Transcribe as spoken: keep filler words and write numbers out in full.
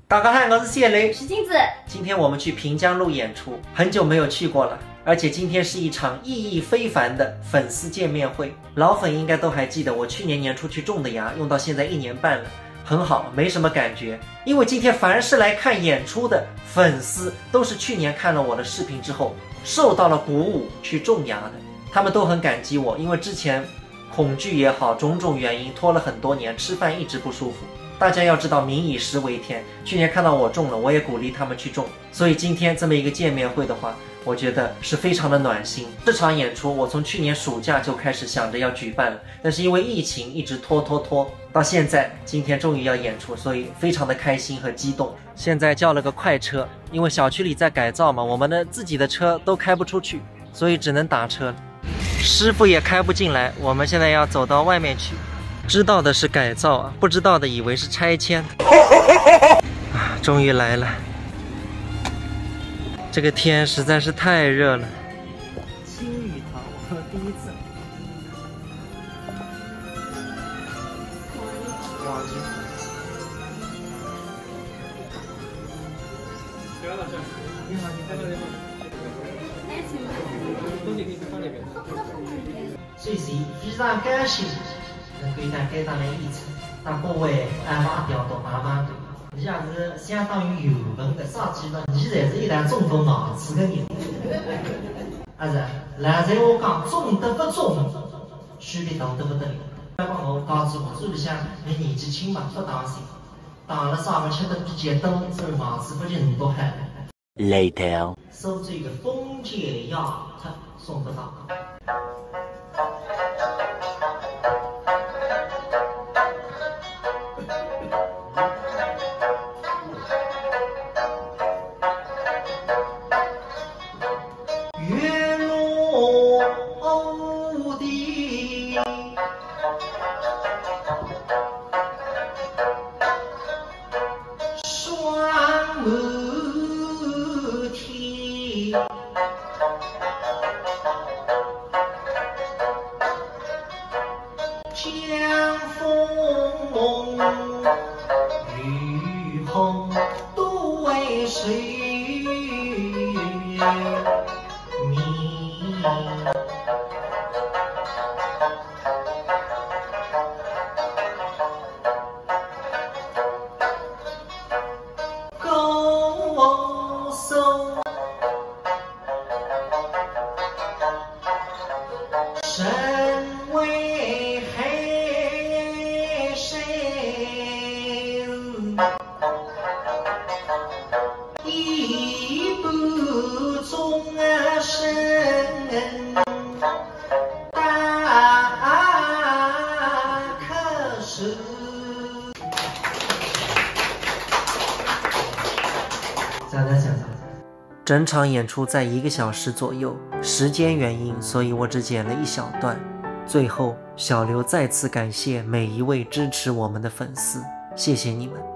大家好，我是谢雷。石镜子，今天我们去平江路演出，很久没有去过了，而且今天是一场意义非凡的粉丝见面会。老粉应该都还记得，我去年年初去种的牙，用到现在一年半了，很好，没什么感觉。因为今天凡是来看演出的粉丝，都是去年看了我的视频之后，受到了鼓舞去种牙的，他们都很感激我，因为之前恐惧也好，种种原因拖了很多年，吃饭一直不舒服。大家要知道，民以食为天，去年看到我种了，我也鼓励他们去种。所以今天这么一个见面会的话，我觉得是非常的暖心。这场演出我从去年暑假就开始想着要举办了，但是因为疫情一直拖拖拖，到现在今天终于要演出，所以非常的开心和激动。现在叫了个快车，因为小区里在改造嘛，我们的自己的车都开不出去，所以只能打车。师傅也开不进来，我们现在要走到外面去。知道的是改造啊，不知道的以为是拆迁。啊，终于来了。这个天实在是太热了。青旅堂，我第一次。哇，你好，你好，你好。东西给你放那边。首先非常高兴能够到该搭来演出，搭各位阿爸阿表同妈妈的。伊也是相当于有文的，啥体呢？伊才是一台中国牙齿的人。啊是，老实闲话讲，种得勿种，区别大得勿得了。要讲我讲起我屋里向，伊年纪轻嘛，勿当心，打了啥个吃得比较多，所以牙齿勿是很多害。 Later. 苏州的封建压迫送不到。月落乌啼霜满天。 江枫渔翁多为愁眠。 高诉身为海神，一不终身。 大可是。再来想想。整场演出在一个小时左右，时间原因，所以我只剪了一小段。最后，小刘再次感谢每一位支持我们的粉丝，谢谢你们。